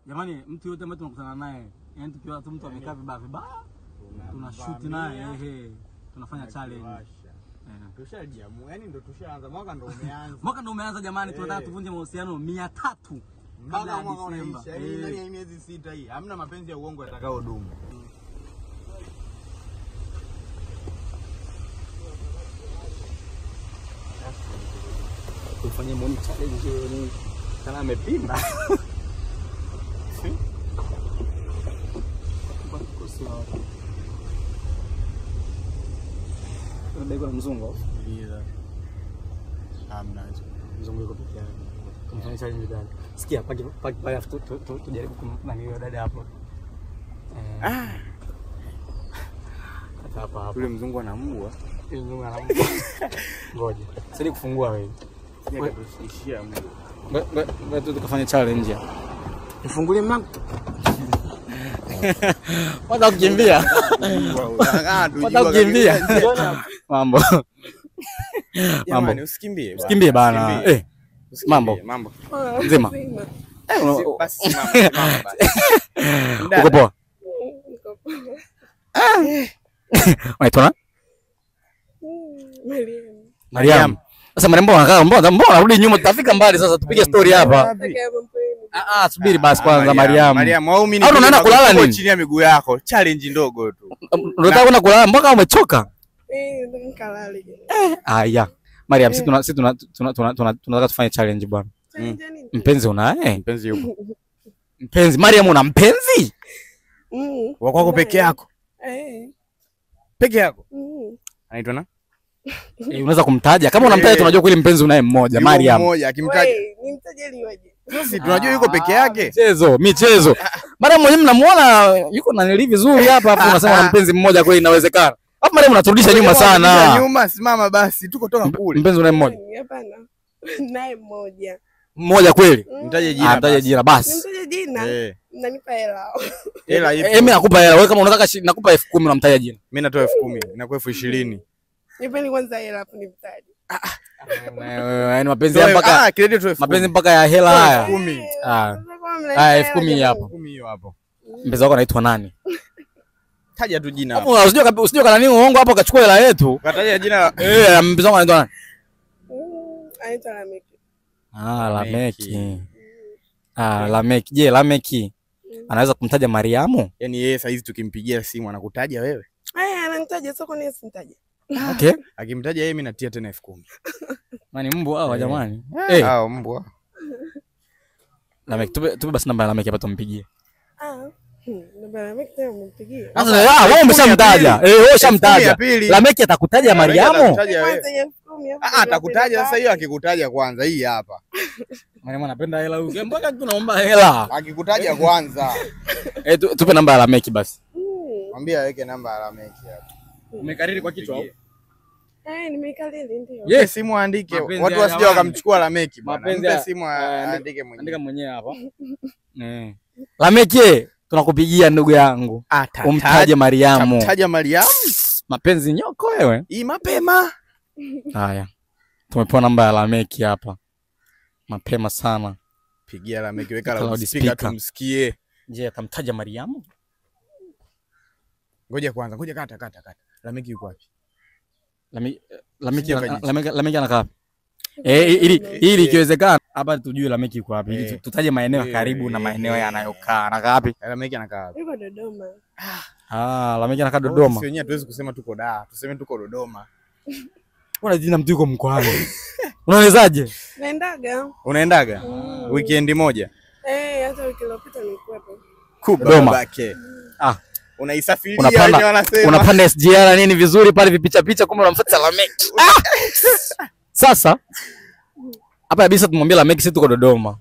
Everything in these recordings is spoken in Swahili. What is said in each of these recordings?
Jamani, mtu yote ambaye tunakutana naye, yani tukiwa tu mtu amekaa vibaya vibaya, tunashoot naye, ehe, tunafanya challenge. Tushajiamua, yani ndo tushaanza, mwaka ndo umeanza. Mwaka ndo umeanza jamani, tunataka tuvunje mahusiano 300 kabla ya Disemba. Yaani ndani ya miezi 6 hii, hamna mapenzi ya uongo yatakayodumu. Tufanye money challenge ni kana amepinda. Kuna mzungu? Hamna. Mzungu yuko peke yake. Tumfanye challenge gani? Sikia, paki paki pale afu tujaribu kumnani yule dada hapo. Ah. Hapa hapa. Yule mzungu ana mbwa. Yule mzungu ana mbwa. Ngoja. Sasa kufungua wewe. Ishia mbwa. Ngoja tu tukafanye challenge hapa. Nifungulie mlango. Wacha kukimbia. Wacha kukimbia. Mambo. Jamani usikimbie. Usikimbie bana. Eh. Mambo. Mambo. Nzima. Basi simama basi. Uko poa? Niko poa. Unaitwa nani? Mariam. Mariam. Sasa Mariam mbona anakaa? Mbona unarudi nyuma? Tutafika mbali sasa, tupige story hapa. Ah, subiri basi kwanza Mariam. Mariam, au mimi au unaenda kulala nini? Chini ya miguu yako. Challenge ndogo tu. Unataka kwenda kulala mpaka umechoka? Eh, nataka nikalale. Aya. Mariam, sisi tunataka tufanye challenge bwana. Challenge nini? Mpenzi unaye? Mpenzi yupo. Mpenzi, Mariam una mpenzi? Wa kwako peke yako? Eh. Peke yako? Anaitwa na? Unaweza kumtaja? Kama unamtaja tunajua kweli mpenzi unaye mmoja, Mariam. Mmoja akimtaja. Nimtaje ili waje. Sisi tunajua yuko peke yake. Michezo, michezo. Mariam mwenyewe mnamuona yuko na nili vizuri hapa, hapo unasema na mpenzi mmoja kweli inawezekana. Hapo Mariam unaturudisha nyuma sana. Nyuma simama basi, tuko toka kule. Mpenzi unaye mmoja? Hapana. Naye mmoja. Mmoja kweli? Mtaje jina. Mtaje jina basi. Mtaje jina. Mnanipa hela. Hela ipo. Mimi nakupa hela. Wewe kama unataka nakupa 10,000 unamtaja jina. Mimi natoa 10,000, inakuwa 20,000. Nipeni kwanza hela hapo nimtaje. Yaani mapenzi mpaka mapenzi mpaka ya hela haya. 10,000. Ah, 10,000 hapo. 10,000 hiyo hapo. Mpenzi wako anaitwa nani? Taja tu jina hapo. Usijue kana nini uongo hapo kachukua hela yetu. Kataja jina. Mpenzi wako anaitwa nani? Anaitwa Lameki. Ah, Lameki. Ah, Lameki. Je, Lameki anaweza kumtaja Mariamu? Yaani yeye saa hizi tukimpigia simu anakutaja wewe? Eh, ananitaja, sio kwa nini simtaje? Okay. Akimtaja yeye mimi natia tena 10,000. Mani mbwa hawa jamani. Hao mbwa. Lameki, tupe basi namba ya Lameki hapa tumpigie. Ah. Namba ya Lameki tena umpigie. Sasa wewe umeshamtaja. Wewe ushamtaja. Lameki atakutaja Mariamu? Ah, atakutaja sasa hiyo akikutaja kwanza hii hapa. Mariamu anapenda hela huyu. Mpaka tunaomba hela. Akikutaja kwanza. Tupe namba ya Lameki basi. Mwambie aweke namba ya Lameki hapa. Umekariri kwa kichwa au? Nimekariri ndio. Yes, simu aandike. Watu wasije wakamchukua Lameki bwana. Mpe simu aandike mwenyewe. Andika mwenyewe hapa. Lameki, tunakupigia ndugu yangu. Umtaje Mariamu. Umtaje Mariamu? Mapenzi nyoko wewe. Hii mapema. Haya. Tumepewa namba ya Lameki hapa. Mapema sana. Pigia Lameki, weka loudspeaker tumsikie. Je, atamtaja Mariamu? Ngoja kwanza, ngoja kata. Lameki yuko wapi? Lameki anakaa wapi? Ili ikiwezekana hapa tujue Lameki yuko wapi. Ili tutaje maeneo karibu na maeneo yanayokaa. Anakaa wapi? Lameki anakaa wapi? Yuko Dodoma. Ah, Lameki anakaa Dodoma. Sisi wenyewe hatuwezi kusema tuko Dar, tuseme tuko Dodoma. Mbona jina mtu yuko mkoani? Unawezaje? Naendaga. Unaendaga? Weekend moja? Hata wiki iliyopita nilikuwepo. Dodoma. Ah. Unaisafiria wenyewe wanasema. Unapanda SGR nini vizuri pale vipicha picha kumbe unamfuata Lameki. Sasa hapa kabisa tumwambie Lameki sisi tuko Dodoma.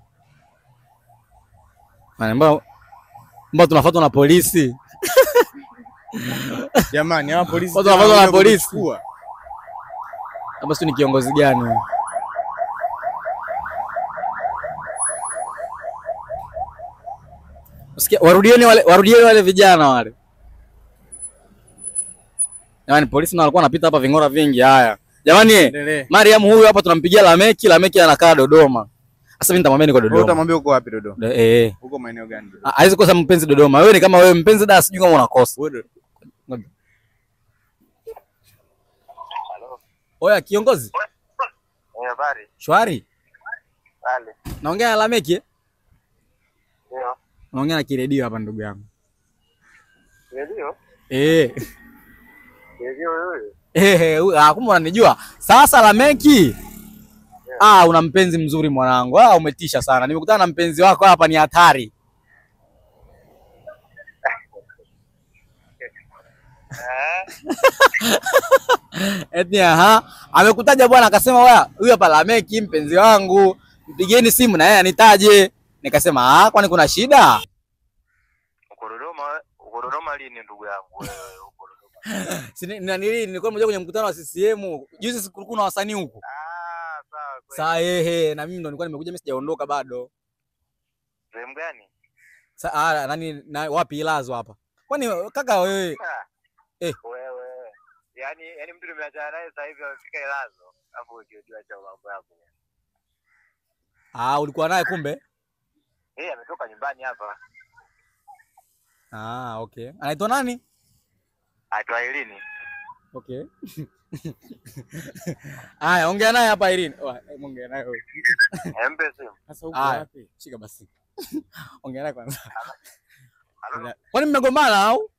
Maana mbona tunafuatwa na polisi? Jamani, hawa polisi tunafuatwa na polisi. Hapa sio ni kiongozi gani? Usikia, warudieni wale vijana wale. Jamani, polisi na walikuwa wanapita hapa vingora vingi haya. Jamani, Mariam huyu hapa tunampigia Lameki, Lameki anakaa Dodoma. Sasa mimi nitamwambia niko Dodoma. Wewe utamwambia uko wapi Dodoma? Eh. Uko maeneo gani Dodoma? Haiwezi kosa mpenzi Dodoma. Wewe ni kama wewe mpenzi da sijui kama unakosa. Wewe Oya kiongozi. Habari. Shwari? Hali. Naongea na Lameki? Ndio. Naongea na kiredio hapa ndugu yangu. Redio? Eh. Redio wewe. Eh, kumbe unanijua. Sasa Lameki. Yeah. Ah, una mpenzi mzuri mwanangu. Ah, umetisha sana. Nimekutana na mpenzi wako hapa ni hatari. Eti aha, amekutaja bwana akasema wewe huyu hapa Lameki mpenzi wangu, mpigieni simu na yeye anitaje. Nikasema ah, kwani kuna shida? Uko Dodoma, uko Dodoma lini ndugu yangu wewe uko Dodoma? Si nilikuwa mmoja kwenye mkutano wa CCM. Juzi kulikuwa na wasanii huko. Ah, sawa kweli. Sawa ehe, na mimi ndo nilikuwa nimekuja, mimi sijaondoka bado. Sehemu gani? Sasa nani na wapi Ilazo hapa? Kwani kaka wewe Eh. Wewe. Yaani mtu nimeachana naye sasa hivi amefika Ilazo. Alafu ukijua cha mambo yako. Ah, ulikuwa naye kumbe? Eh, ametoka nyumbani hapa. Ah, okay. Anaitwa nani? Anaitwa Irene. Okay. Haya, ongea naye hapa Irene. Ongea naye wewe. Mpe simu. Sasa uko wapi? Shika basi. Ongea naye kwanza. Kwani mmegombana au?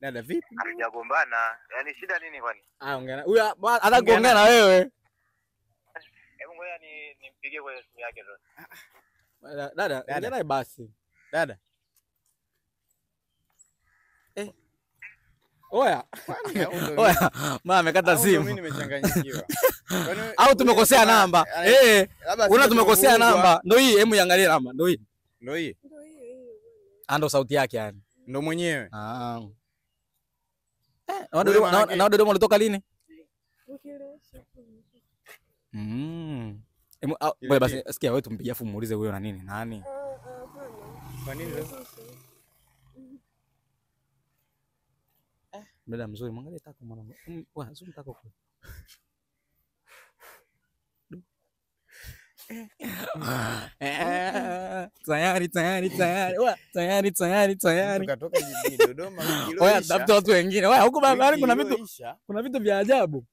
Dada vipi? Hatujagombana. Yaani shida nini kwani? Ah, ongea naye. Huyu hata kuongea na wewe. Hebu ngoja nimpigie kwenye simu yake sasa. Dada, ongea naye basi. Dada. Eh. Oya. Oya, mama amekata simu. Mimi nimechanganyikiwa. Au tumekosea namba? Eh. Una tumekosea namba. Ndio hii, hebu iangalie namba. Ndio hii. Ndio hii. Ndio hii. Ah, ndio sauti yake yani. Ndio mwenyewe. Ah. Eh, na Dodoma ulitoka lini? Ngoja basi sikia wewe tumpigie afu muulize huyo na nini? Nani? Kwa nini sasa? Mdada mzuri, mwangalie tako mwanangu. Wa, zoom tako kwa. Tayari tayari tayari. Wa, tayari tayari tayari. Tukatoka jijini Dodoma wiki iliyoisha. Oya, tafuta watu wengine. Oya, huko barabarani kuna vitu vya ajabu.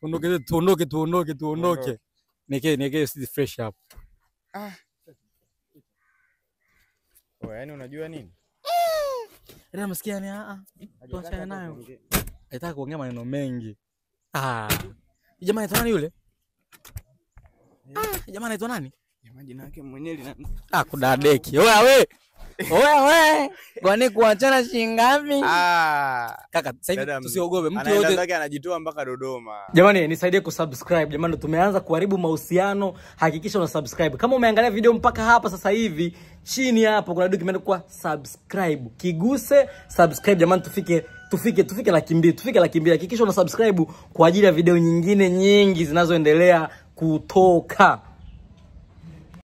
Tuondoke tuondoke tuondoke tuondoke. Nike si fresh up. Ah. Oya, yani unajua nini? Ndio msikia ni tuachane nayo. Alitaka kuongea maneno mengi. Ah. Jamaa anaitwa nani yule? Ah, jamaa anaitwa nani? Jamaa jina yake mwenyewe lina ah, kudadeki. Oya we. Oya we. Kwani kuachana shilingi ngapi? Ah. Kaka, sasa hivi tusiogope. Mtu yote anataka anajitoa mpaka Dodoma. Jamani, nisaidie kusubscribe. Jamani, tumeanza kuharibu mahusiano. Hakikisha una subscribe. Kama umeangalia video mpaka hapa sasa hivi, chini hapo kuna document kwa subscribe. Kiguse subscribe jamani, tufike 200,000, tufike 200,000. Hakikisha una subscribe kwa ajili ya video nyingine nyingi zinazoendelea kutoka.